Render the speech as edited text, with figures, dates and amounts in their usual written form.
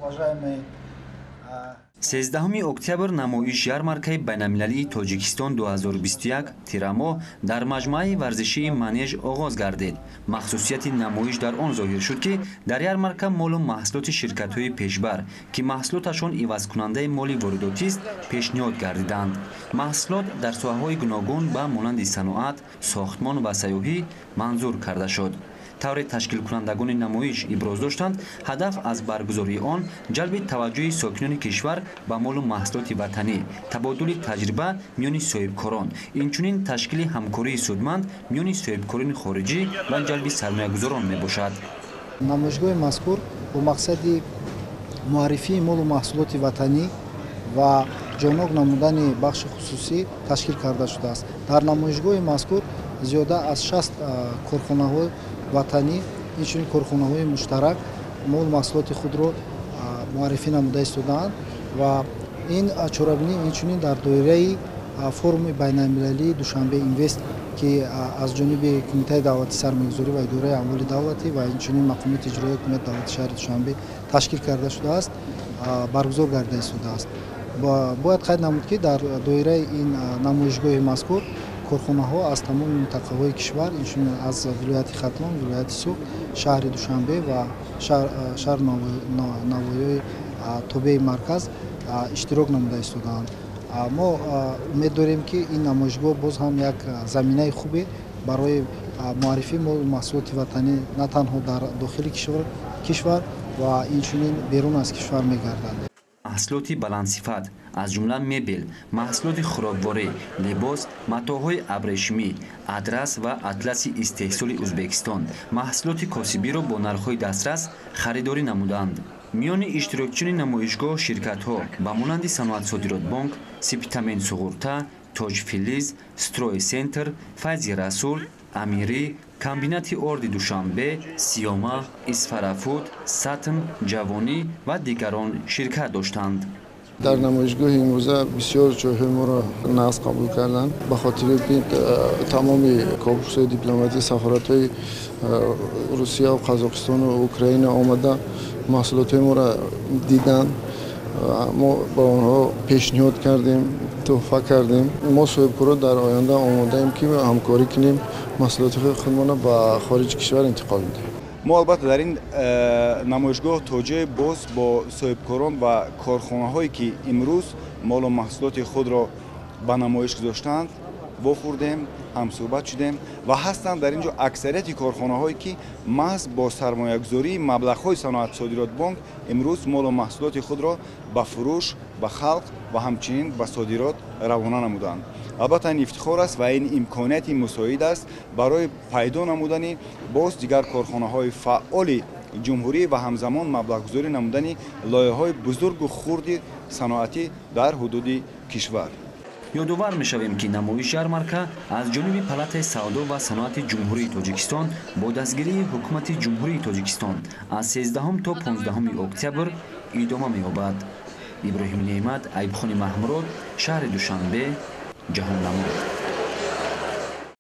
Уважаемые 13 октябр намоиш ярмаркаи байналмилалии Тоҷикистон 2021 тирамо дар маҷмӯаи варзишии Манеж оғоз гардид. Махсусияти намоиш дар он зоҳир шуд, ки дар ярмарка молу маҳсулоти ширкатҳои пешбар, ки маҳсулоташон ивазкунандаи моли воридотист, пешниҳод гардиданд. Маҳсулот дар соҳаҳои гуногун ба монанди саноат, сохтмон ва сайёҳӣ манзур карда шуд. Тавре ташкилкунандагони намоиш иброз доштанд, ҳадаф аз баргузории он ҷалби таваҷҷӯҳи сокинони кишвар ба молу маҳсулоти ватанӣ, табодули таҷриба миёни соҳибкорон, инчунин ташкили ҳамкории судманд миёни соҳибкорони хориҷӣ ва ҷалби сармоягузорон мебошад. Намоишгоҳи мазкур бо мақсади муаррифии молу маҳсулоти ватанӣ ва ҷонок намудани бахши хусусӣ ташкил карда шудааст. Дар намоишгоҳи мазкур зиёда аз 60 корхонаҳои ватанӣ, инчунин корхонаҳои муштарак молу маҳсулоти худро муаррифӣ намуда истодаанд ва ин чорабинӣ инчунин дар доираи форуми байналмилалии Душанбе Инвест, ки аз ҷониби Кумитаи давлатии сармоягузорӣ ва идораи амволи давлатӣ ва инчунин мақомоти иҷроияи ҳукумати давлати шаҳри Душанбе ташкил карда шудааст, баргузор гарда истодааст. Бояд қайд намуд, ки дар доираи ин намоишгоҳи мазкур корхонаҳо аз тамоми минтақаҳои кишвар, инчунин аз вилояти Хатлон, вилояти Суғд, шаҳри Душанбе ва шаҳр навоҳиҳои тобеи марказ иштирок намуда истодаанд. Мо умед дорем, ки ин намоишгоҳ боз ҳам як заминаи хубе барои муаррифии молу маҳсулоти ватанӣ на танҳо дар дохили кишвар ва инчунин берун аз кишвар мегардад. Маҳсулоти баландсифат, аз ҷумла мебел, маҳсулоти хӯрокворӣ, либос, матоъҳои абрешимӣ, адрас ва атласи истеҳсоли Ӯзбекистон, маҳсулоти косибиро бо нархҳои дастрас харидорӣ намуданд. Миёни иштирокчиёни намоишгоҳ ширкатҳо ба монанди Саноатсодиротбонк, Сипитамен Суғурта, Тоҷфилиз, Стройцентр, Файзи Расул, Амирӣ, комбинати орди Душанбе, Сиёма, Исфарафуд, Сатн, Ҷавонӣ ва дигарон ширкат доштанд. Дар намоишгоҳи имрӯза бисёр ҷойҳои моро нағз қабул карданд, ба хотире ки тамоми корпусҳои дипломатӣ, сафоратҳои Русия, Қазоқистону Украина омада маҳсулотҳои моро диданд. Мо ба онҳо пешниҳод кардем, тӯҳфа кардем. Мо соҳибкоро дар оянда омодаем, ки ҳамкорӣ кунем, маҳсулоти худмонро ба хориҷи кишвар интиқол диҳем. Мо албатта дар ин намоишгоҳ то ҷое боз бо соҳибкорон ва корхонаҳое, ки имрӯз молу маҳсулоти худро ба намоиш гузоштаанд, вохӯрдем, ҳамсӯҳбат шудем ва ҳастанд дар ин ҷо аксарияти корхонаҳое, ки маҳз бо сармоягузории маблағҳои Саноатсодиротбонк имрӯз молу маҳсулоти худро ба фурӯш, ба халқ ва ҳамчунин ба содирот равона намуданд. Албатта, ин ифтихор аст ва ин имконияти мусоид аст барои пайдо намудани боз дигар корхонаҳои фаъоли ҷумҳурӣ ва ҳамзамон маблағгузорӣ намудани лоиҳаҳои бузургу хурди саноатӣ дар ҳудуди кишвар. Ёдовар мешавем, ки намоиш ярмарка аз ҷониби Палатаи савдо ва саноати Ҷумҳурии Тоҷикистон бо дастгирии Ҳукумати Ҷумҳурии Тоҷикистон аз 13 то 15 октябр идома меёбад. Иброҳим Неъмат, Айбхони Маҳмурод, шаҳри Душанбе, Ҷаҳоннамо.